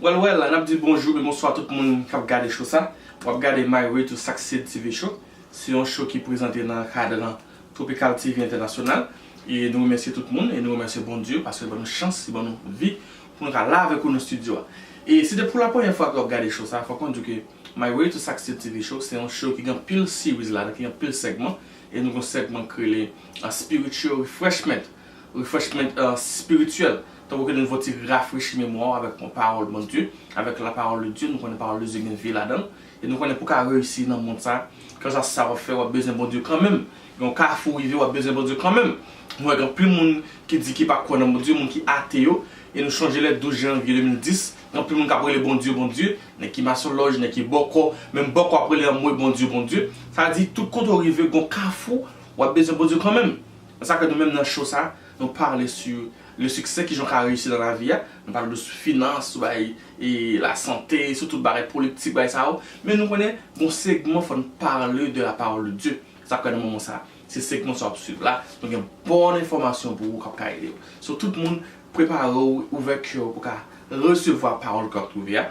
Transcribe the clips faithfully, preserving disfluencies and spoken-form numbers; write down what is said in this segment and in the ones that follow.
Well, well, n ap di bonjou oubyen bonswa tout moun k ap gade show sa. W ap gade My Way to Succeed T V Show. Se yon show ki prezante nan kadran Tropical T V Entènasyonal. E nou remèsye tout moun e nou remèsye Bondye paske l ban nou chans, li ban nou vi pou nou ka la avèk ou nan estidyo a. E si se pou la premyè fwa ke w ap gade show sa, fòk mwen di w ke My Way to Succeed T V Show se yon show ki gen anpil series ladan, ki gen anpil segment. E nou gen yon segment ki rele, uh, Spiritual Refreshment. Refreshment, uh, spirityèl. Tankou ke nou fè yon ti rafrechi memwa w avèk yon pawòl Bondye, avèk la parole de Dieu, nou konnen pawòl de Dye gen vi ladan l. E nou konnen pou w ka reyisi nan mond sa, kèlkeswa sa w ap fè, w ap bezwen Bondye kanmenm. Gen yon kafou rive, w ap bezwen Bondye kanmenm. Nou wè gen anpil moun ki di ki pa kwè nan Bondye, moun ki ate yo. E nou chonje lè douz janvye de mil dis, gen anpil moun k ap rele Bondye, Bondye, nèg ki masolòj, nèg ki bòkò, menm bòkò ap rele anmwe Bondye, Bondye. Sa vle di, tout kote w rive, gen yon kafou, w ap bezwen Bondye kanmenm. Se sa ke nou menm nan show sa, nou pale sou le succès, kijan w ka reyisi nan lavi a. Nou pale de finans, sou bagay e lasante, sou tout bagay politik, bagay sa yo. Men nou konnen, bon segment, fò n pale de la parole de Dieu. Sa k fè nan moman sa, se segment sa w ap swiv la, nou gen bon enfòmasyon pou ou k ap ka ede w. So, tout moun, prepare w, ouvè kè w pou ka resevwa pawòl ke w ap twouve a.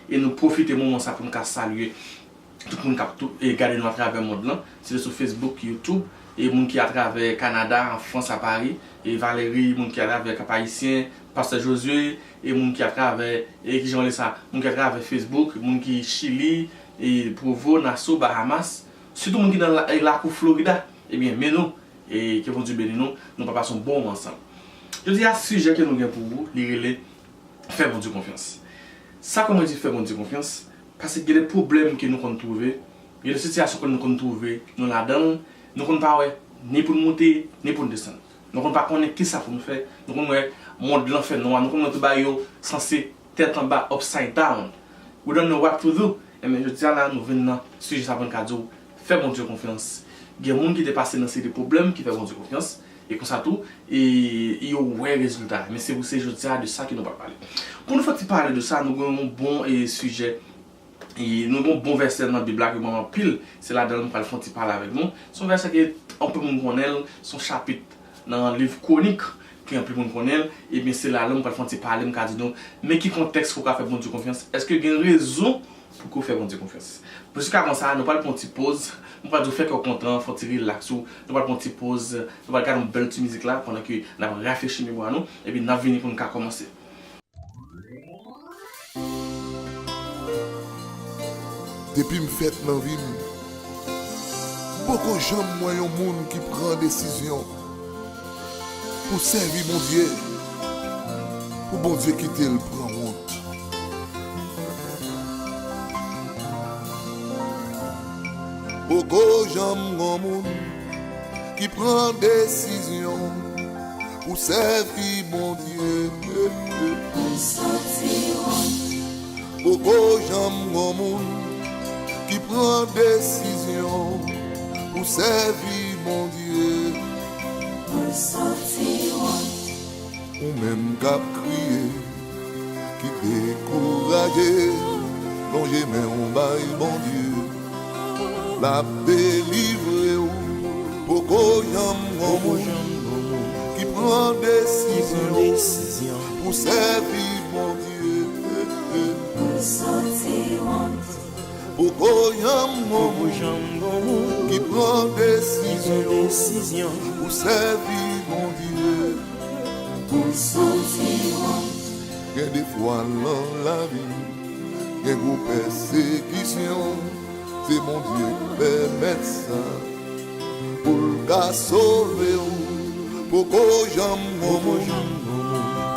E nou pwofite moman sa pou nou ka salye tout moun k ap tou, e, gade nou atravè mond lan, se sou Facebook, YouTube, e moun ki atravè Kanada, an Frans, a Pari, e Valérie, moun ki atravè Cap Haïtien, Pastè Josué, e moun ki atravè, e kijan w rele sa, moun ki atravè Facebook, moun ki Chili, e Provo, Nassau, Bahamas, sitou moun ki nan la, e lakou Florida, ebyen, men nou, e ke Bondye beni nou, nou pral pase yon bon moman ansanm. Jodi a, sijè ke nou gen pou ou, li rele fè Bondye konfyans. Sa ke mwen di fè Bondye konfyans, paske gen de pwoblèm ke nou konn twouve, gen de sitiyasyon ke nou konn twouve nou ladan l, nou konn pa wè ni pou n moute, ni pou n desann. Nou konn pa konnen kisa pou n fè, nou konn wè mond lan fè nwa, nou konn wè tout bagay yo sanse tèt anba, upside down. We don't know what to do. Enben, jodi a la, nou vin nan sijè sa pou n ka di w, fè Bondye konfyans. Gen moun ki te pase nan seri de pwoblèm ki fè Bondye konfyans. E konsa tou, e yo wè rezilta. Men se pou se jodi a de sa ke nou pral pale. Pou nou fè ti pale de sa, nou gen yon bon, e, sijè. E nou gen yon bon vèsè nan Bib la ke m renmen anpil. Se ladan l m pral fè yon ti pale avèk nou. Se yon vèsè ke anpil moun konnen l, se yon chapit nan liv Kwonik, ke anpil moun konnen l, ebyen, se la, la m pral fè yon ti pale, m ka di nou, men ki kontèks pou w ka fè Bondye konfyans. Èske gen rezon pou ke w fè Bondye konfyans? Men jiskavan sa, nou pral pran yon ti poz, m pral di w fè kè w kontan, fè yon ti rilaks ou, nou pral pran yon ti poz, nou pral gade yon bèl ti mizik la, pandan ke n ap rafrechi memwa nou, epi n ap vini pou n ka kòmanse. Depi m fèt nan vi m, m poko janm wè yon moun ki pran desizyon pou sèvi Bondye, pou Bondye kite l pran wont. Poko janm gon moun ki pran desizyon pou sèvi Bondye. Poko janm gon moun ki pran desizyon pou sèvi Bondye. Ou menm k ap kriye, ki dekouraje, lonje men w bay Bondye, l ap delivre w. Poko janm gon moun ki pran desizyon pou sèvi Bondye. Poko janm gon moun ki pran desizyon pou sèvi Bondye. Gen de fwa nan lavi, gen gwo pèsekisyon, se Bondye k pèmèt sa pou l ka sove w. Poko janm gon moun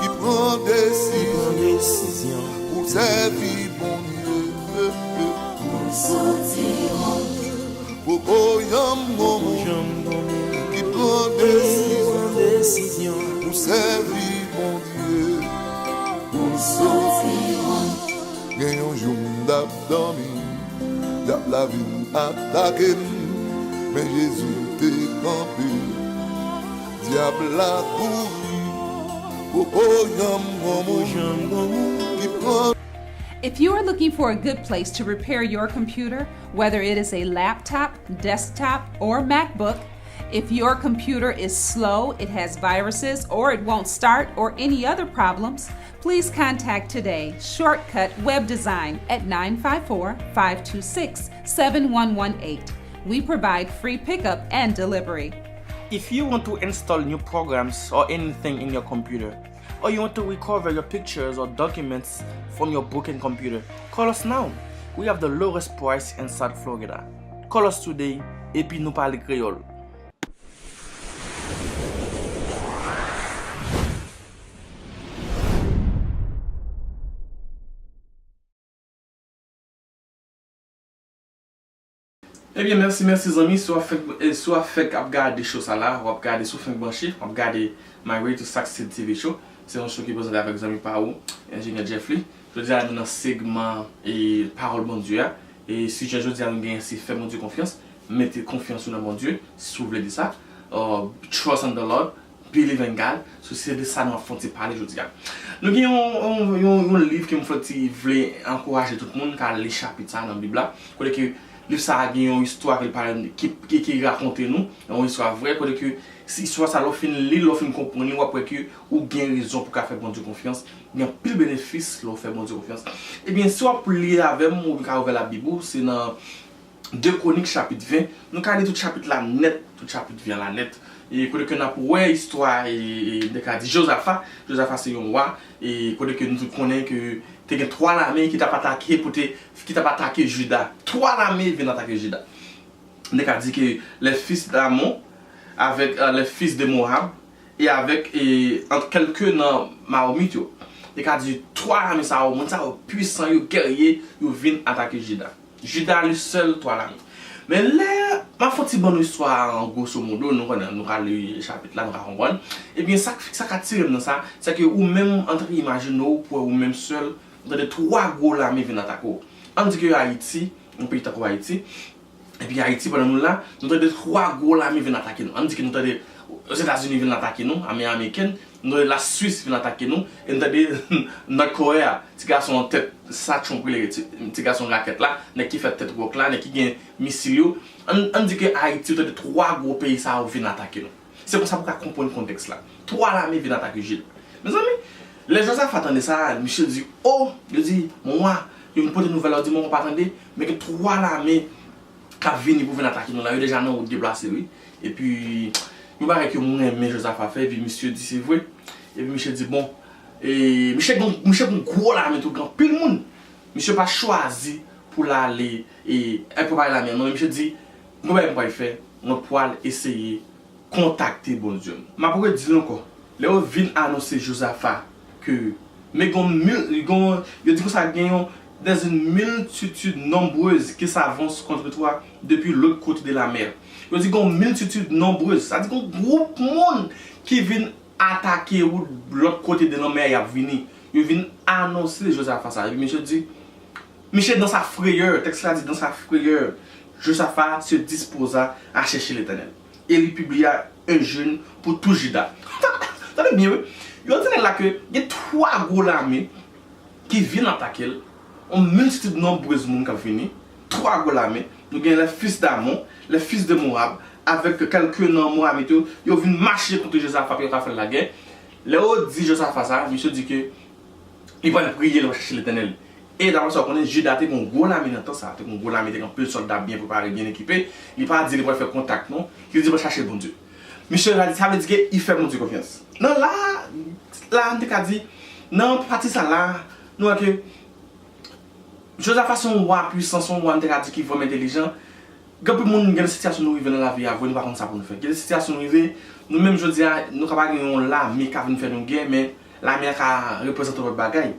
ki pran desizyon pou sèvi Bondye. Poko janm gon moun ki pran desizyon pou sèvi Bondye. Gen yon jou m t ap dòmi, dyab la vin atake m, men Jezi te kanpe. Dyab la kouri, poko janm gon moun ki pran. If you are looking for a good place to repair your computer, whether it is a laptop, desktop, or MacBook, If your computer is slow, it has viruses, or it won't start, or any other problems, please contact Today Shortcut Web Design at nine five four, five two six, seven one one eight. We provide free pickup and delivery. If you want to install new programs or anything in your computer, or you want to recover your pictures or documents from your broken computer, call us now. We have the lowest price in South Florida. Call us today, epi nou pale kreyòl. Ebyen, mèsi, mèsi zanmi. Si w ap fèk, eh, si w ap fèk ap gade show sa la, w ap gade, si w fèk branche, w ap gade My Way to Succeed T V show. Se yon show ki prezante avèk zanmi pa ou, Enjenyè Jeffly. Jodi a, nou nan segman, eh, Pawòl Bondye a. E sijè jodi a nou genyen se fè Bondye konfyans, mete konfyans ou nan Bondye, si w vle di sa. Uh, trust in the Lord, believe in God. So, se de sa nou ap fè yon ti pale jodi a. Nou gen yon, yon, yon, yon liv ke m fè ti vle ankouraje tout moun ka li chapit sa nan Bib la. Kote ke liv sa a gen yon istwa ke l pale, ki, ki, ki rakonte nou, yon istwa vrè, kote ke si istwa sa, lè w fin li l, lè w fin konprann li, w ap wè ke ou gen rezon pou w ka fè Bondye konfyans. Gen anpil benefis lè w fè Bondye konfyans. Ebyen, si w ap li avè m, ou ka ouvè Labib ou, se nan de Kwonik chapit ven, nou ka li tout chapit la nèt, tout chapit ven la nèt. E kote ke n ap wè istwa, e, e, de ka di Jozafa. Jozafa se yon wa, e kote ke nou tout konnen ke te gen twa lame ki t ap atake pou te, ki t ap atake Jida. Twa lame vin atake Jida. De ka di ke les fils d'Amon avec, euh, les fils de Moab, e avèk, e, ant kèlke nan Maomit yo. E ka di, twa lame sa yo, moun sa yo pwisan, yo gèrye, yo vin atake Jida. Jida li sèl, twa lame. Men lè m ap fè yon ti ban nou istwa a an grosso modo, nou konnen, nou ka li chapit la, nou ka konprann. Ebyen, sa, sa ka tire m nan sa, se ke ou menm, antre imajine w, pou ou menm sèl, ou tande twa gwo lame vin atake w. Ann di ke Ayiti, yon peyi tankou Ayiti, epi Ayiti, pandan nou la, nou tande twa gwo lame vin atake nou. Ann di ke nou tande Ozetazini vin atake nou, ame amerikèn, nou tande Laswis vin atake nou, e nou tande Nòt Korea, ti gason an tèt, sa Trump rele ti, ti gason rakèt la, nèg ki fè tèt wòk la, nèg ki gen misil yo. Ann, ann di ke Ayiti, nou tande twa gwo peyi sa yo vin atake nou. Se konsa pou w ka konprann kontèks la. Twa lame vin atake Jida. Mezanmi, lè Jozafa tande sa, misye di, o, yo di, mon wa, yo vin pote nouvèl la, yo di, mon wa, pa tande, men gen twa lame k ap vini pou vin atake nou la, yo deja nan wout deplase, wi. Epi, yon bagay ke mwen renmen Jozafa fè, epi misye di, se vre. Epi misye di, bon, e, misye gon, misye gon gwo lame tou, gen anpil moun. Misye pa chwazi pou l ale, e, e prepare lame an, non, men misye di, gon bagay m pral fè, mwen pral eseye kontakte Bondye m. M ap redi l ankò. Lè yo vin anonse Jozafa ke, men gon mil, gon, yo di konsa gen yon, dans une multitude nombreuse qui s'avance contre toi depuis l'autre côté de la mer. Yo di gon miltitid nonbrez, sa di gon gwoup moun ki vin atake ou lòt kote de lanmè a, y ap vini. Yo vin anonse Jozafa sa. Epi misye di, Michel, dans sa frayeur, tèks la di, dans sa frayeur, Josaphat se disposa à chercher l'Éternel, et il publia un jeûne pour tout Juda. Tande byen, wi. Yo di nèg la ke gen twa gwo lame ki vin atake l, yon miltitid nonbrez moun k ap vini, twa gwo lame. Nou gen les fils d'Amon, les fils de Moab, avèk kèlke nan Moabit yo, yo vin mache kont Josaphat pou yo ka fè l lagè. Lè yo di Josaphat sa, misye di ke li pral priye, li pral chache Letènèl. E daprè sa w konnen, Jida te gen yon gwo lame nan tan sa, te gen yon gwo lame, te gen anpil sòlda byen prepare, byen ekipe. Li pa di li pral fè kontak non, li di li pral chache Bondye. Misye la di, sa vle di ke li fè Bondye konfyans. Nan la, la, m te ka di, nan pati sa la, nou wè ke Josaphat se yon wa pwisan, se yon wa m te ka di ki vrèman entèlijan. Gen anpil moun, gen de sitiyasyon nou rive nan lavi a, vre, nou pa konn sa pou nou fè. Gen de sitiyasyon nou rive, nou menm jodi a, nou ka pa gen yon lame k ap vin fè nou gè, men lame a ka reprezante yon lòt bagay.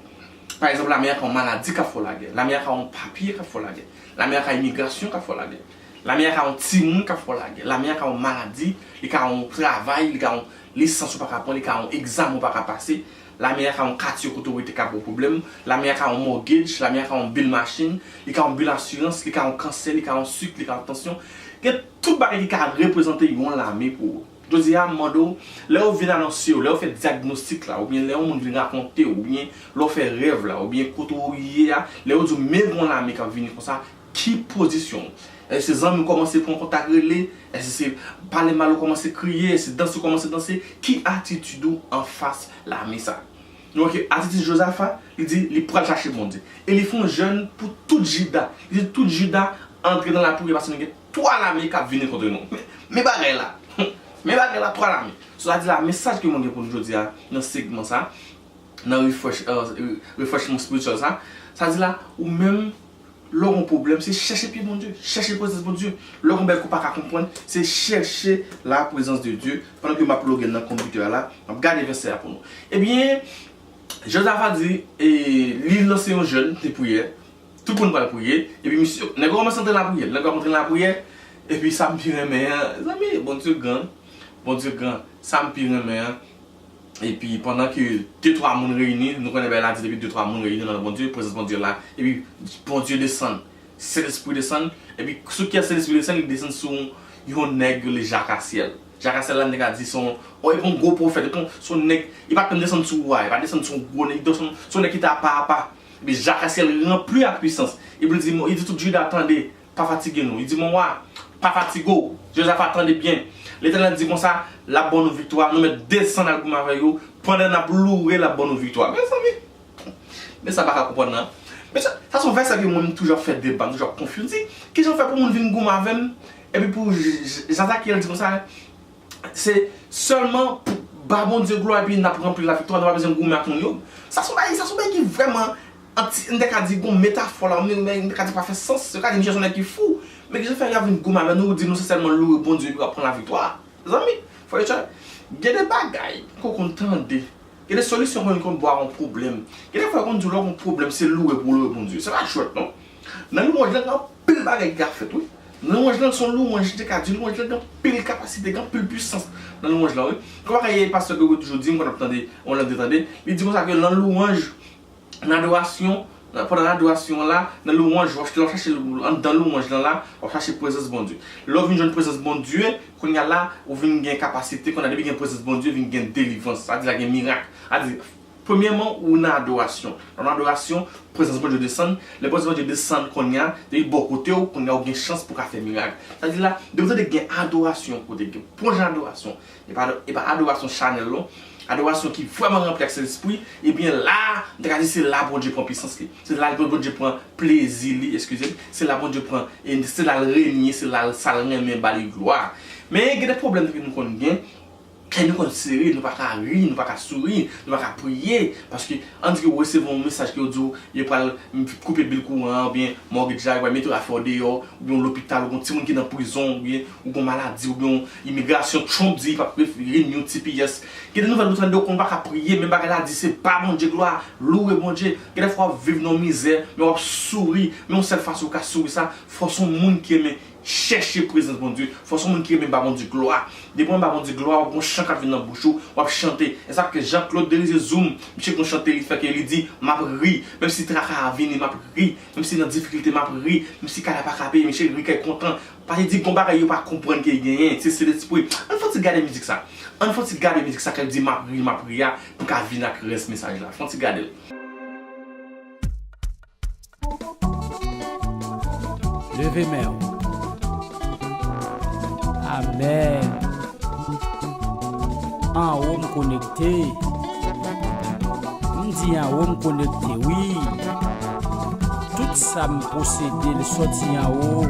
Pa egzanp, lame a ka yon maladi k ap fè w lagè. Lame a ka yon papye k ap fè w lagè. Lame a ka imigrasyon k ap fè w lagè. Lame a ka yon timoun k ap fè w lagè. Lame a ka yon maladi, li ka yon travay, li ka yon lisans ou pa ka pran, li ka yon egzamen ou pa ka pase. Lame a ka yon katye kote w rete k ap ba w pwoblèm. Lame a ka yon mortgage, lame a ka yon bil machin, li ka yon bil asirans, li ka yon kansè, li ka yon sik, li ka yon tansyon. Gen tout bagay ki ka reprezante yon lame pou ou. Jodi a, m mande w, lè yo vin anonse yo, lè yo fè dyagnostik la, oubyen lè yon moun vin rakonte w, oubyen lè w fè rèv la, oubyen kote w ye a, lè yo di w, men yon lame k ap vini konsa, ki pozisyon w? Èske se zanmi w kòmanse pran kontak rele? Èske se pale mal ou kòmanse kriye? Èske se danse ou kòmanse danse? Ki atitid ou anfas lame sa? Nou wè ke atitid Jozafa, li di li pral chache Bondye. E li fè yon jèn pou tout Jida. Li di tout Jida antre nan lapriyè paske nou gen twa lame k ap vini kont nou. Men, men bagay la. Men bagay la, twa lame. So sa di la, mesaj ke mwen gen pou nou jodi a nan segman sa, nan refresh, euh, refreshman espirityèl sa, sa di la, ou menm, lè w gon pwoblèm, se chèche pye Bondye, chèche prezans Bondye. Lè w gon bèl ke w pa ka konprann, se chèche la prezans de Dye. Pandan ke m ap loge nan konpitè a la, m ap gade vèsè a pou nou. Ebyen, Jozafa di, e, li lanse yon jèn de priyè. Tout moun pral priye. Epi misye, nèg yo kòmanse antre nan lapriyè. Nèg yo ap antre nan lapriyè. Epi sa m pi renmen an, zanmi, Bondye gran. Bondye gran. Sa m pi renmen an. Epi pandan ke de twa moun reyini, nou konnen bagay la di depi de twa moun reyini nan Bondye, prezans Bondye la. Epi Bondye desann. Sentespri desann. Epi sou kiyès Sentespri desann? Li desann sou yon nèg yo rele Jakasyèl. Jakasyèl la, nèg la di se yon, o, e pa yon gwo pwofèt, e pa yon, se yon nèg, li pa t menm desann sou wa, li pa desann sou yon gwo nèg, li desann sou yon nèg ki te apa apa. Epi Jakasyèl ranpli ak pwisans. Epi li di, li di tout Jida, tande, pa fatige nou. Li di, mon wa, pa fatige w. Jozafa, tande byen. Letènèl di konsa, l ap ban nou viktwa, nou mèt desann al goumen avè yo, pandan n ap loure, l ap ban nou viktwa. Mezanmi, men sa m pa ka konprann nan. Men sa, sa se yon vèsè ke mwen, m toujou ap fè deba, m toujou ap konfyoze. Kijan fè pou moun vin goumen avè m, epi pou J-, J-, Jakasyèl di konsa, se sèlman pou ba Bondye glwa epi n ap ranpli laviktwa, nou pa bezwen goumen ak moun yo. Sa se yon bagay, sa se yon bagay ki vrèman anti, m te ka di gon metafò la, men, men m te ka di pa fè sans. Yo ka di misye se yon nèg ki fou. Men kijan fè y ap vin goumen avè nou, di nou se sèlman loure Bondye epi w ap pran laviktwa? Zanmi, frè e sè, gen de bagay ke w konn tande. Gen de solisyon ke w konn ba yon pwoblèm. Gen de fwa yo konn di w lè w gon pwoblèm, se loure pou w loure Bondye. Se pa jwèt non. Nan lwanj lan, gen anpil bagay ki ka fèt, wi. Nan lwanj lan, se yon lwanj, te ka di, lwanj lan gen anpil kapasite, gen anpil pwisans nan lwanj lan, wi. Kòm bagay pastè Gregory toujou di, m konn ap tande, on lè m te tande, li di konsa ke nan lwanj, nan adorasyon, nan, pandan adorasyon an la, nan lwanj, w ap, w ap chache, anndan lwanj lan la, w ap chache prezans Bondye. Lè w vin jwenn prezans Bondye, kounye a la, ou vin gen kapasite, kounye a depi gen prezans Bondye, vin gen delivrans. Sa di la gen mirak. Sa di, premyèman, ou nan adorasyon. Lè w nan adorasyon, prezans Bondye desann. Lè prezans Bondye desann kounye a, depi bò kote w, kounye a ou gen chans pou w ka fè mirak. Sa di la, depi w tande gen adorasyon, kote gen bon jan adorasyon, e pa, e pa adorasyon chanèl non. Adorasyon ki vrèman ranpli ak Sentespri, ebyen la, m te ka di se la Bondye pran pwisans li. Se la Bondye pran plezi li, eskize m. Se la Bondye pran, e se la l renye, se la l, sa l renmen ba li glwa. Men gen de pwoblèm ke nou konn gen, kè nou konn sere, nou pa ka ri, nou pa ka souri, nou pa ka priye, paske ann di ke w resevwa yon mesaj ke yo di w yo pral koupe bil kouran an, oubyen mortgage la, yo pral mete w afè w deyò, oubyen w lopital, oubyen yon timoun ki nan prizon, oubyen ou gon maladi, oubyen yon imigrasyon, Trump di li p ap re-, renew T P S. Gen de nouvèl nou tande, ou konn pa ka priye, men bagay la di se ba Bondye glwa, loure Bondye. Gen de fwa w ap viv nan yon mizè, men w ap souri, men yon sèl fason ou ka souri sa, fò w se yon moun ki renmen chèche prezans Bondye, fò w se yon moun ki renmen ba Bondye glwa. Depi w renmen ba Bondye glwa, w ap gon chan k ap vin nan bouch ou, w ap chante. E sa k fè Jean Claude Derizier Zoom, misye gon chante li fè ke li di, m ap ri, menm si traka a vini, m ap ri, menm si nan difikilte, m ap ri, menm si kay la pa ka peye, misye ri kè kontan. Paske di gon bagay yo pa konprann ke genyen, se Sentespri. Ann fè yon ti gade mizik sa. Ann fè yon ti gade mizik sa k ap di m ap ri, m ap ri a, pou ka vin ak rès mesaj la. Fè yon ti gade l. Leve men w. Amèn. Anwo m konekte. M di anwo m konekte, wi. Tout sa m posede, l sòti anwo.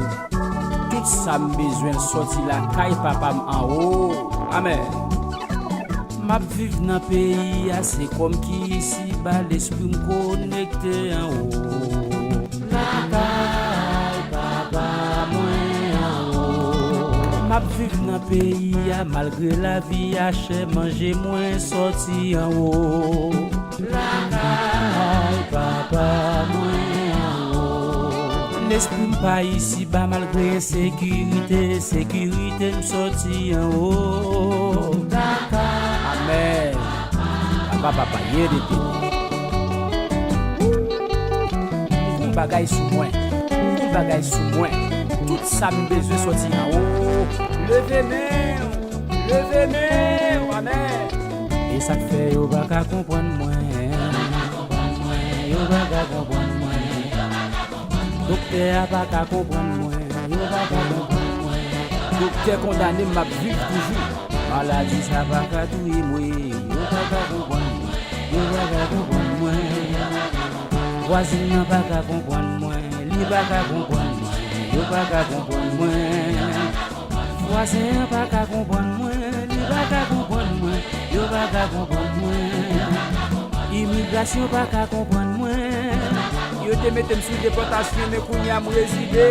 Tout sa m bezwen, l sòti lakay Papa m anwo. Amèn. M ap viv nan peyi a, se kòmki isiba lespri m konekte anwo. Lakay Papa mwen anwo. M ap viv nan peyi a, malgre lavi a chè, manje mwen sòti anwo. Lakay Papa mwen anwo. Lespri m pa isiba, malgre ensekirite, sekirite m sòti anwo. Amèn. Papa, papa, ye de te. Gon bagay sou mwen. Gon bagay sou mwen. Tout sa m bezwen sòti anwo. Leve men w. Leve men w. Amèn. E sa k fè yo pa ka konprann mwen. Yo pa ka konprann mwen. Doktè a pa ka konprann mwen, yo pa ka konprann mwen. Doktè kondane m, m ap viv toujou. Maladi sa pa ka touye m, wi, yo pa ka konprann mwen, yo pa ka konprann mwen. Vwazin nan pa ka konprann mwen, li pa ka konprann mwen, yo pa ka konprann mwen. Vwazen an pa ka konprann mwen, li pa ka konprann mwen, yo pa ka konprann mwen. Imigrasyon pa ka konprann mwen. Yo te mete m sou depòtasyon, men kounye a m rezide.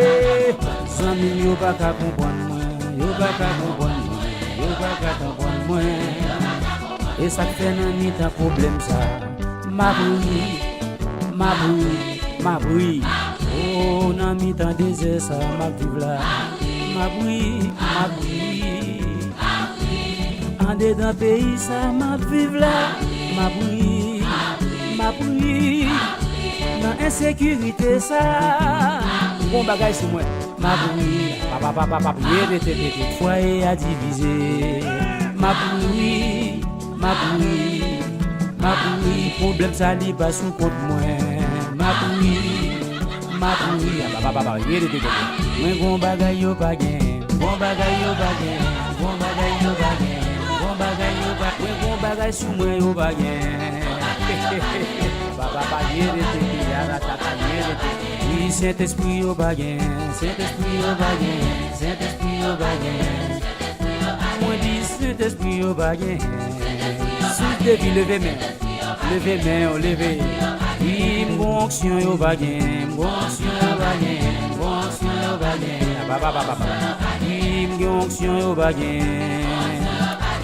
Zanmi m yo pa ka konprann mwen, yo pa ka konprann mwen, yo pa ka konprann mwen. E sa k fè nan mitan pwoblèm sa, m ap ri, m ap ri, m ap ri. O, nan mitan dezè sa m ap viv la, m ap ri, m ap ri. Andedan peyi sa m ap viv la, m ap ri, m ap ri. Nan ensekirite sa, gon bagay sou mwen, m ap ri. Papapapapap, yetetetete, fwaye a divize. M ap ri, m ap ri, m ap ri. Pwoblèm sa li pa sou kont mwen. M ap ri, m ap ri. Papapapapa, yetetetete. Mwen gon bagay yo pa gen, gon bagay yo pa gen, gon bagay yo pa gen, gon bagay yo pa, mwen gon bagay sou mwen yo pa gen. Papapapa, yetetetete, yaratata, yetetetete. Wi, Sentespri yo pa gen, Sentespri yo pa gen, Sentespri yo pa gen. Mwen di Sentespri yo pa gen. Sous de vi, leve men, leve men yo, leve. Wi, m gon onksyon yo pa gen, m gon onksyon yo pa gen, m gon onksyon yo pa gen. Papapapapa. Wi, m gen onksyon yo pa gen.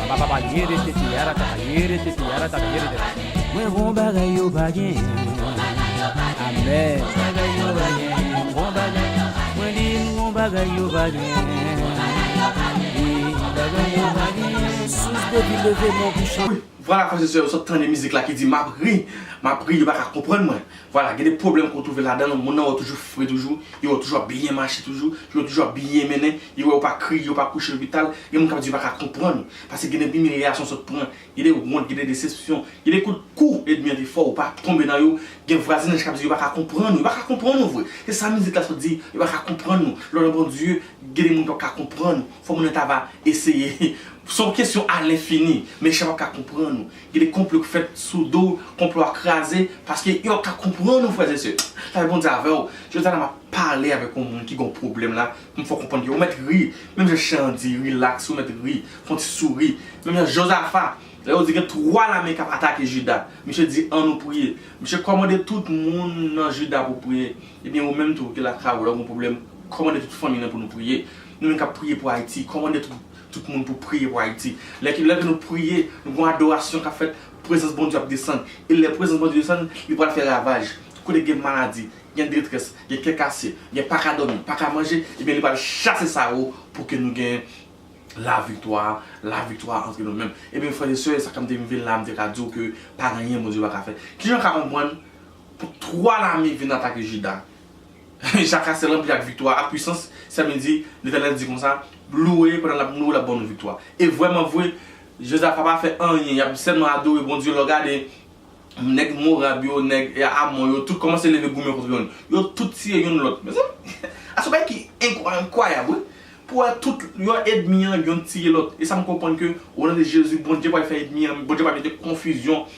Papapapa, yetetetete, yaratata, yetetetete, yaratata, yetetetete. Mwen gon bagay yo pa gen. Amèn. Bagay yo pa gen. Gon bagay. Mwen di m gon bagay yo pa gen. Wi, bagay yo pa gen. Sous de vi, leve men pou chante. Vwala, frè e sè, ou sot tande mizik la ki di, "M ap ri, m ap ri, yo pa ka konprann mwen." Vwala, gen de pwoblèm ke w twouve ladan l, moun nan wè w toujou fre toujou, yo wè w toujou ap byen mache toujou, yo toujou ap byen mennen, yo wè w pa kriye, yo pa kouche lopital, gen moun k ap di yo pa ka konprann ou, paske gen de imilyasyon w sot pran, gen de wont, gen de desepsyon, gen de kout kou ènmi an te fè w, ou pa tonbe nan yo, gen vwazinaj k ap di yo pa ka konprann ou, yo pa ka konprann ou vre. Se sa mizik la sot di, yo pa ka konprann ou. Lè w nan Bondye, gen de moun p ap ka konprann ou. Fò moun nan ta va eseye. Se yon kesyon a lenfini, mechan p ap ka konprann ou. Gen de konplo k fèt sou do w, konplo a kraze, paske yo p ap ka konprann ou, frè e sè. Sa fè Bondye avè w. Jodi a la m ap pale avèk yon moun ki gen yon pwoblèm la, pou m fè w konprann ke ou mèt ri, menm jan chan an di, rilaks, ou mèt ri, fè yon ti souri. Menm jan Jozafa, lè yo di gen twa lame k ap atake Jida, misye di, "Ann nou priye." Misye kòmande tout moun nan Jida pou priye. Ebyen, ou menm tou, ki lakay ou, lè w gen yon pwoblèm, kòmande tout fanmi nan pou nou priye. Nou menm k ap priye pou Ayiti, kòmande tout, tout moun pou priye pou Ayiti. Lè ke, lè ke nou priye, nou gen yon adorasyon k ap fèt, prezans Bondye ap desann. E lè prezans Bondye desann, li pral fè ravaj. Kote gen maladi, gen detrès, gen kè kase, gen pa ka dòmi, pa ka manje, ebyen, li pral chase sa yo pou ke nou gen laviktwa, laviktwa antre nou menm. Ebyen, frè e sè, sa k fè m te vin la, m te ka di w ke pa gen anyen Bondye pa ka fè. Kijan w ka konprann pou twa lame vin atake Jida? Jakasèl ranpli ak viktwa, ak pwisans, sa vle di, Letènèl di konsa, louwe, pandan l ap louwe, l ap ban nou viktwa. E vrèman vre, Jozafa pa fè anyen, y ap sèlman adore Bondye, lè w gade, nèg Moab yo, nèg Amon yo, tout kòmanse leve goumen kont youn. Yo tout tiye youn lòt. Mezanmi, a se yon bagay ki enkwa-, enkwayab, wi. Pou wè tout, yo ènmi an, youn tiye lòt. E sa m konprann ke, o non de Jezi, Bondye pral fè ènmi an, Bondye pral mete konfizyon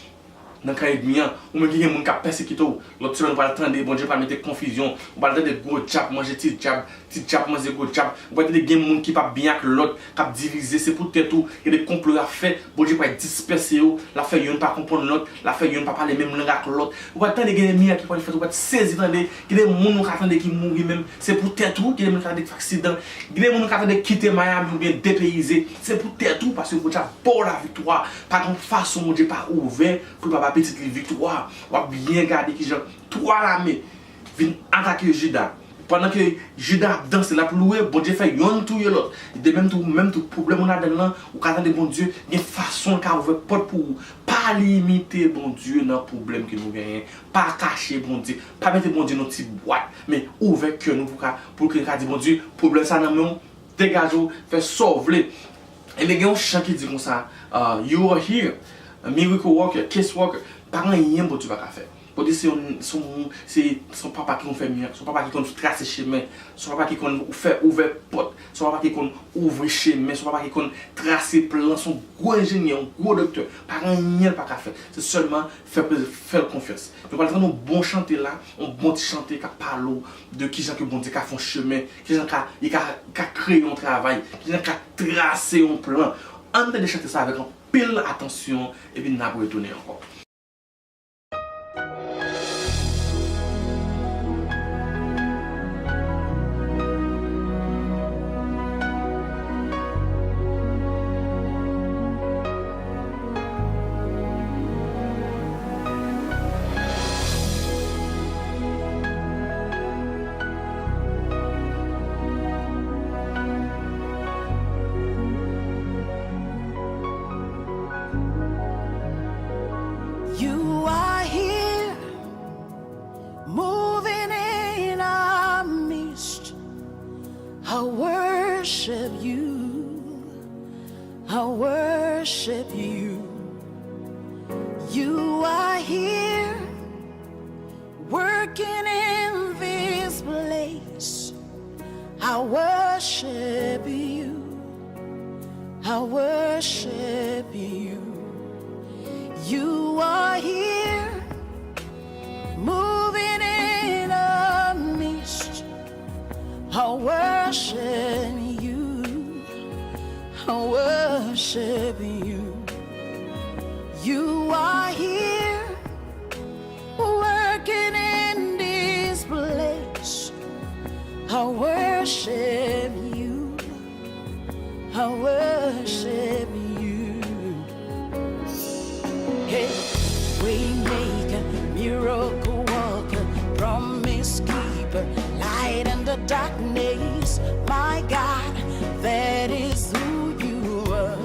nan kan ènmi an. Ou menm ki gen moun k ap pèsekite w, lòt semèn ou pral tande, Bondye pral mete konfizyon. Ou pral tande gwo djab manje ti djab, ti djab manje gwo djab. Ou pral tande gen moun ki p ap byen ak lòt, k ap divize, se poutèt ou, gen de konplo y ap fè, Bondye pral dispèse yo, l ap fè youn pa konprann lòt, l ap fè youn pa pale menm lang ak lòt. Ou pral tande gen de mirak ki pral fèt, ou pral sezi tande, gen de moun ou ka tande ki mouri menm, se poutèt ou, gen de moun ou ka tande k fè aksidan, gen de moun ou ka tande kite Miami oubyen depeyize, se poutèt ou, paske Bondye ap ba w laviktwa. Pa gen fason Bondye pa ouvè pou l pa ba pitit li viktwa. W ap byen gade kijan twa lame vin atake Jida. Pandan ke Jida ap danse, l ap louwe, Bondye fè yonn touye lòt. De menm tou, menm tou, pwoblèm ou ladan l lan, ou ka tande Bondye gen fason l ka ouvè pòt pou ou. Pa limite Bondye nan pwoblèm ke nou genyen. Pa kache Bondye. Pa mete Bondye nan ti bwat. Men ouvè kè nou pou ka, pou ke n ka di, "Bondye, pwoblèm sa nan men w, degaje w, fè sa w vle." Ebyen, gen yon chan ki di konsa, uh, "You are here, miracle worker, case worker." Pa gen anyen Bondye pa ka fè. Bondye se yon, se yon, se, se yon papa ki konn fè mirak, se yon papa ki konn trase chemen, se yon papa ki konn fè ouvè pòt, se yon papa ki konn ouvri chemen, se yon papa ki konn trase plan, se yon gwo enjenyè, yon gwo doktè. Pa gen anyen l pa ka fè. Se sèlman fè, fè l konfyans. Nou pral tann yon bon chante la, yon bon ti chante k ap pale w de kijan ke Bondye ka fè yon chemen, kijan ka, li ka, ka kreye yon travay, kijan ka trase yon plan. Ann tande chante sa avèk anpil atansyon, epi n ap retounen ankò. You are here, moving in our midst. I worship you. I worship you. You are here, working in this place. I worship you. I worship you. You are here, moving in our midst. I worship you. I worship you. You are here, working in this place. I worship you. I worship you. Hey, way maker, miracle worker, promise keeper, light in the darkness. My God, that is who you are.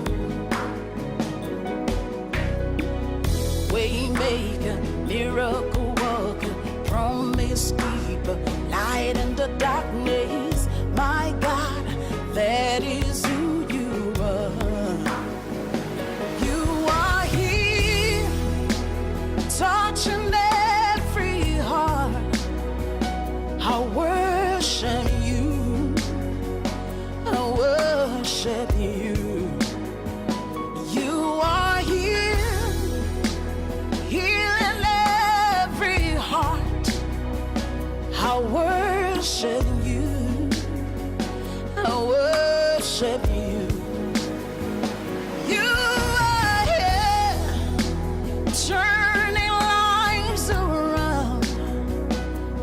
Waymaker, miracle worker, promise keeper, light in the darkness. My God, that is who you are. You are here, touching every heart. I worship you. I worship you. You are here, healing every heart. I worship you. I worship you. You are here, turning lives around.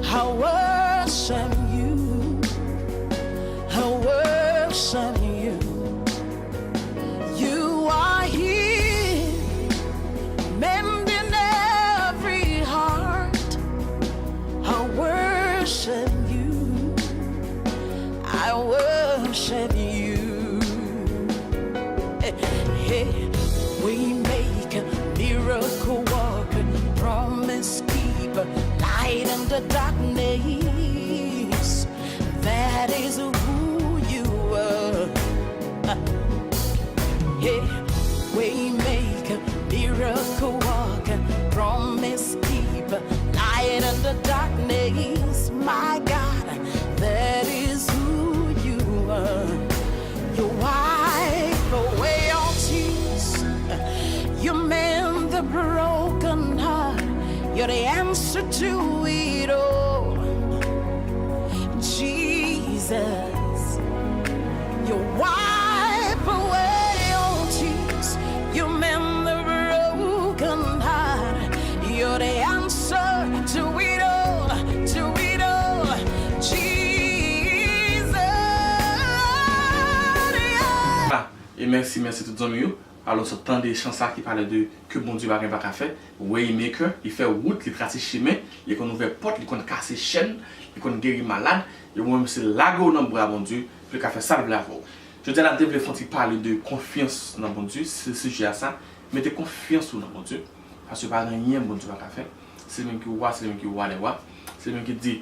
I worship you. I worship you. You are here, mending every heart. I worship you. I worship you. Hey, hey. Way maker, miracle worker, promise keeper, light in the darkness. That is who you are. Hey, way maker, miracle worker, promise keeper, light in the darkness. My God, that is who you are. You wipe away all tears. You mend the broken heart. You're the answer to it all. Jesus, you wipe away all tears. You mend the broken heart. You're the answer to it all, to it all. Jesus, yeah. Ah, e mèsi, mèsi tout zanmi yo. Alò, sot tande chan sa ki pale de ke Bondye pa gen pa ka fè. Waymaker, li fè wout, li trase chemen, li konn ouvè pòt, li konn kase chèn, li konn geri malad. E ou menm se lage w nan bra Bondye, pou li ka fè sa l vle avè w. Jodi a la, m te vle fè yon ti pale de konfyans nan Bondye, se sijè a sa. Mete konfyans ou nan Bondye, paske pa gen anyen Bondye pa ka fè. Se li menm ki wa, se li menm ki wa dè wa. Se li menm ki di,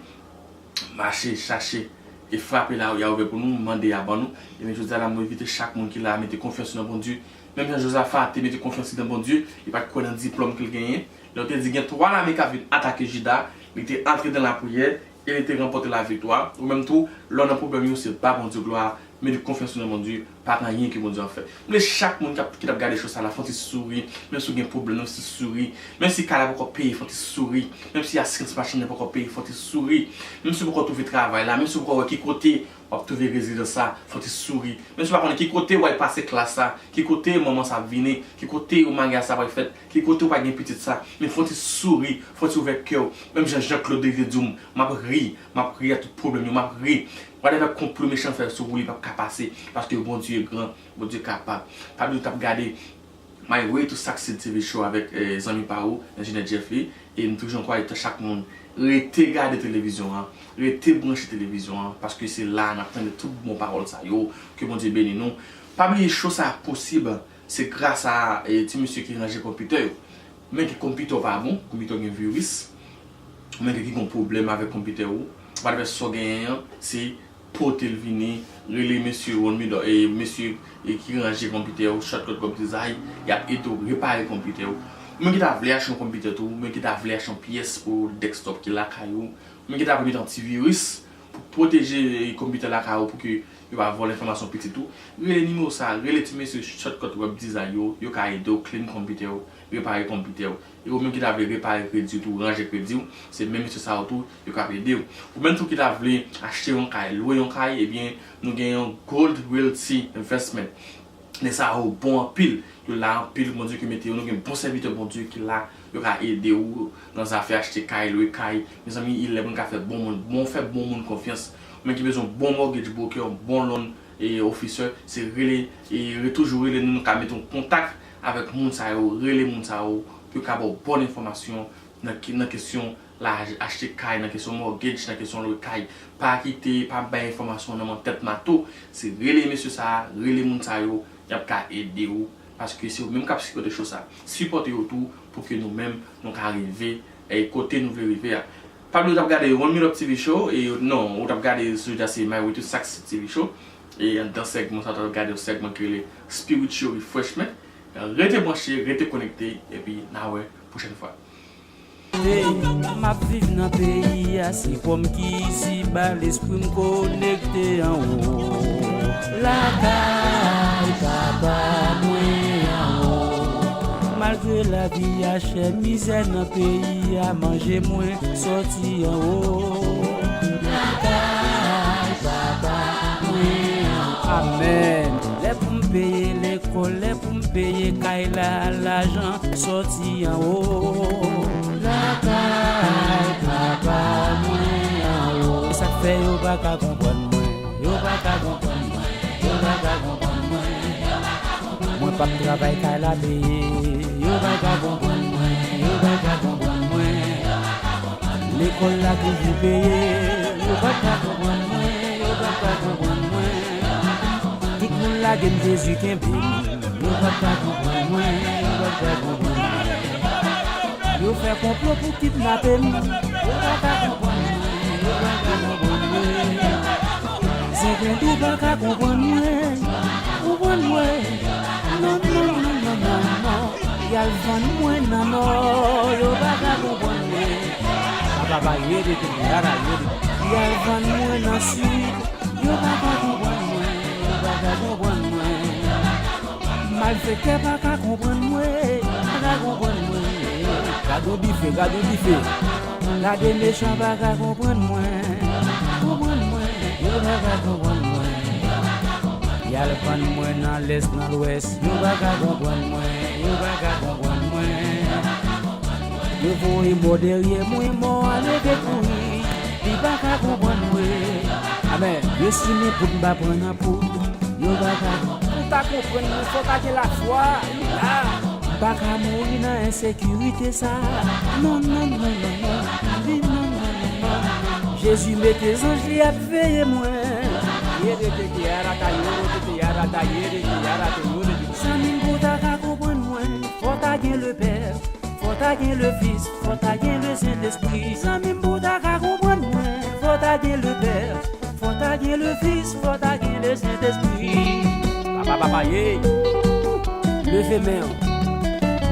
mache, chache, e frape la, y a ouvè pou nou, mande, y a ban nou. Ebyen, jodi a la, mwen envite chak moun ki la a mete konfyans yo nan Bondye, Menm jan Jozafa te mete konfyans li nan Bondye, li pa t kwè nan diplòm ke l genyen. Lè yo te di gen twa lame k ap vin atake Jida, li te antre nan lapriyè e li te ranpòte laviktwa. Ou menm tou, lè w nan pwoblèm yo, se ba Bondye glwa, mete konfyans ou nan Bondye, pa gen anyen ke Bondye ap fè. M vle chak moun k ap, ki t ap gade show sa la, fè yon ti souri, menm si w gen pwoblèm, fè yon ti souri, menm si kay la poko peye, fè yon ti souri, menm si asirans machin nan poko peye, fè yon ti souri, menm si w poko twouve travay la, menm si w poko wè ki kote w ap twouve rezidans sa, fè yon ti souri. Menm si w pa konnen ki kote w al pase klas sa, ki kote manman sa ap vini, ki kote maryaj sa pral fèt, ki kote w pa gen pitit sa, men fè yon ti souri, fè yon ti ouvè kè w. Menm jan Jean Claude te di w, m ap ri, m ap ri a tout pwoblèm yo, m ap ri. Whatever konplo mechan fè sou ou, li p ap ka pase, paske Bondye gran, Bondye kapab. Pa bliye w t ap gade My Way to Success T V Show avèk, eh, zanmi pa ou, Enjenyè Jeffy. E m toujou ankouraje chak moun, rete gade televizyon an, rete branche televizyon an, paske se la n ap tande tout bon pawòl sa yo. Ke Bondye beni nou. Pa bliye show sa posib, se gras a, eh, ti mesye ki ranje konpitè yo. Men ke konpitè w pa bon, konpitè w gen viris, ou menm ki gen pwoblèm avèk konpitè ou, whatever sa w genyen an, se pote l vini, rele mesye Ron Midor, e mesye, e ki ranje konpitè ou, Shortcut Web Design, y ap ede w repare konpitè ou. Ou menm ki ta vle achte yon konpitè tou, ou menm ki ta vle achte yon pyès pou desktop ki lakay ou, ou menm ki ta vle mete antiviris pou pwoteje, e, konpitè lakay ou pou ke yo pa vòlè enfòmasyon pitit ou, rele nimewo sa, rele ti mesye Shortcut Web Design yo, yo ka ede w clean konpitè ou, repare konpitè ou. E ou menm ki ta vle repare kredi w tou, ranje kredi w, se menm mesye sa yo tou, yo k ap ede w. Ou menm tou ki ta vle achte yon kay, lwe yon kay, ebyen, nou gen yon Gold Realty Investment. Nèg sa yo bon anpil, yo la anpil, Bondye ki mete yo, nou gen bon sèvitè Bondye ki la, yo ka ede w nan zafè achte kay, lwe kay. Mezanmi, e lè moun ka fè bon moun, bon, fè bon moun konfyans. Ou menm ki bezwen bon mortgage broker, bon loan, e, officer, se rele, e, re-, toujou rele nou, nou ka mete w kontak avèk moun sa yo, rele moun sa yo, pou yo ka ba w bon enfòmasyon nan ki, nan kesyon laj, achte kay, nan kesyon mortgage, nan kesyon lwe kay. Pa kite, pa bay enfòmasyon nan men tèt mato. Se rele mesye sa a, rele moun sa yo, y ap ka ede w, paske se yo menm k ap sipòte show sa. Sipòte yo tou pou ke nou menm, nou ka rive, e, kote nou vle rive a. Pa bliye w t ap gade One Minute T V Show, e, non, ou t ap gade, sou se My Way to Success T V Show. E anndan sègman sa, w t ap gade yon sègman ki rele Spiritual Refreshment. Rete branche, rete konekte, epi n a wè pwochèn fwa. Hey, m ap viv nan peyi a, se kò m ki isiba, lespri m konekte anwo. Lakay papa mwen anwo. Malgre lavi a chè, mizè nan peyi a manje mwen sòti anwo. Lakay papa mwen anwo. Amèn. Lè pou m peye lekòl, lè pou m peye kay la, lajan sòti anwo. Lakay papa mwen anwo. E sa k fè yo pa ka konprann mwen. Yo pa ka konprann mwen. Yo pa ka konprann mwen. Mwen p ap travay kay la peye. Yo pa ka konprann mwen. Yo pa ka konprann mwen. Lekòl la toujou peye. Yo pa ka konprann mwen. Yo pa ka konprann mwen. Tout moun lage m, Jezi kenbe m. Yo pa ka konprann mwen, yo pa ka konprann mwen. Yo fè konplo pou kidnape m. Yo pa ka konprann mwen, yo pa ka konprann mwen. Zenglen tou pa ka konprann mwen. Konprann mwen. Non, non, non. Y al vann mwen nan nò, yo pa ka konprann mwen. Papa pa yede te yara yede. Y al vann mwen nan sid. Yo pa ka konprann mwen, yo pa ka konprann mwen. Malfektè pa ka konprann mwen, pa ka konprann mwen. Gade yon dife, gade yon dife. Gade mechan pa ka konprann mwen, konprann mwen. Yo pa ka konprann mwen. Y al vann mwen nan lès, nan lwès. Yo pa ka konprann mwen, yo pa ka konprann mwen. Yo voye mò dèyè mwen, mò a leve kouri. Li pa ka konprann mwen. Amèn. Yo simen poud, m pa pran nan poud. Yo pa ka. Pou ta konprann mwen, fò ta gen lafwa. Li la. M pa ka mouri nan ensekirite sa. Non, non, non, non, non. Li, non, non, non, non, non. Jezi mete zanj li ap veye mwen. Yere te ke arata, yoro te ke arata, yere te arata, yoro te. Zanmi m, pou ta ka konprann mwen, fò ta gen lepè. Fò ta gen le Fis, fò ta gen le Sentespri. Zanmi m, pou ta ka konprann mwen, fò ta gen le Pè, fò ta gen le Fis, fò ta gen le Sentespri. Papa, papa, ye. Leve men w.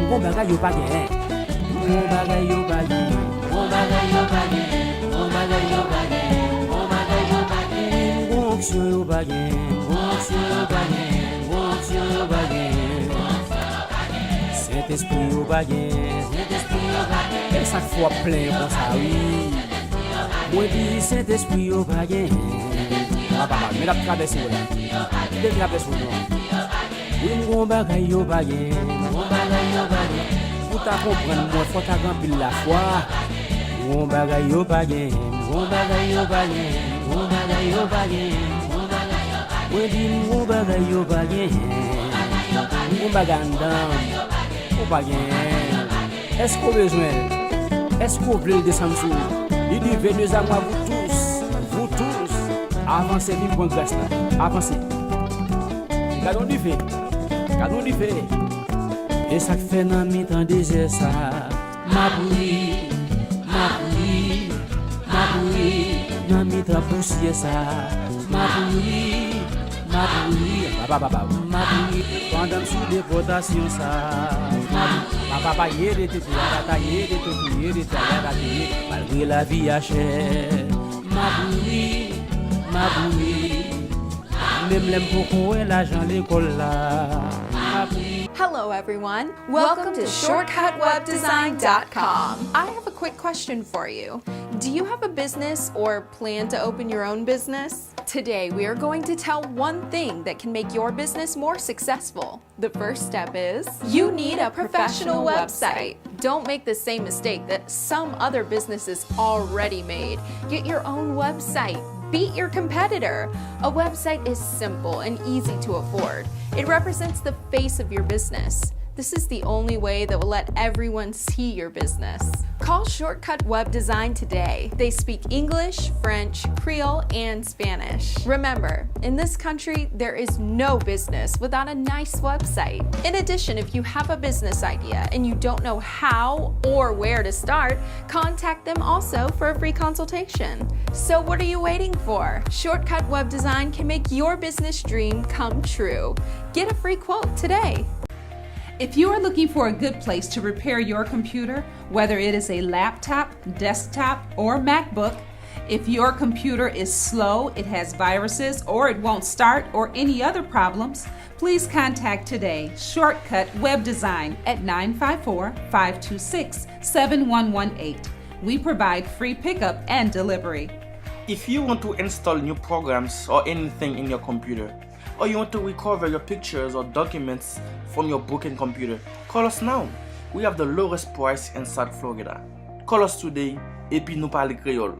M gon bagay yo pa genyen. M gon bagay yo pa genyen. M gon bagay yo pa genyen. M gon bagay yo pa genyen. M gon bagay yo pa genyen. M gon onksyon yo pa genyen. M gon onksyon yo pa genyen. M gon onksyon yo pa genyen. Sentespri yo pa genyen. Sentespri yo pa genyen. E sa k fè w ap plenyen konsa, wi. Mwen di Sentespri yo pa genyen. Papa, men l ap travèse w la. Kite l travèse w non. Wi, m gon bagay yo pa genyen. M gon bagay yo pa genyen. Pou ta konprann mwen, fò ta gen anpil lafwa. M gon bagay yo pa genyen. M gon bagay yo pa genyen. M gon bagay yo pa genyen. M gon bagay yo pa genyen. Mwen di m gon bagay yo pa genyen. M gon bagay anndan m. Ou pa genyen. Èske w bezwen l? Èske w vle l desann sou ou? Li di, venez à moi, vous tous, vous tous. Avanse, vin pran gras la. Avanse. Gade yon dife. Gade yon dife. E sa k fè nan mitan dezè sa, m ap ri, m ap ri, m ap ri. Nan mitan pousyè sa, m ap ri, m ap ri. Papa, papa, m ap ri. Pandan m sou depòtasyon sa, m ap ri. Papa, papa, yede tete, yada ta, yede tete, yede ta, yada te, yede. Malgre lavi a chè, m ap ri, m ap ri. Menm lè m poko wè lajan lekòl la, m ap ri. Hello, everyone. Welcome to shortcut web design dot com. I have a quick question for you. Do you have a business or plan to open your own business? Today, we are going to tell one thing that can make your business more successful. The first step is you need a professional website. Don't make the same mistake that some other businesses already made. Get your own website. Beat your competitor. A website is simple and easy to afford. It represents the face of your business. This is the only way that will let everyone see your business. Call Shortcut Web Design today. They speak English, French, Creole, and Spanish. Remember, in this country, there is no business without a nice website. In addition, if you have a business idea and you don't know how or where to start, contact them also for a free consultation. So, what are you waiting for? Shortcut Web Design can make your business dream come true. Get a free quote today. If you are looking for a good place to repair your computer, whether it is a laptop, desktop, or MacBook, if your computer is slow, it has viruses, or it won't start, or any other problems, please contact today Shortcut Web Design at nine five four, five two six, seven one one eight. We provide free pickup and delivery. If you want to install new programs or anything in your computer, or you want to recover your pictures or documents from your broken computer, call us now. We have the lowest price in South Florida. Call us today, epi nou pale kreyòl.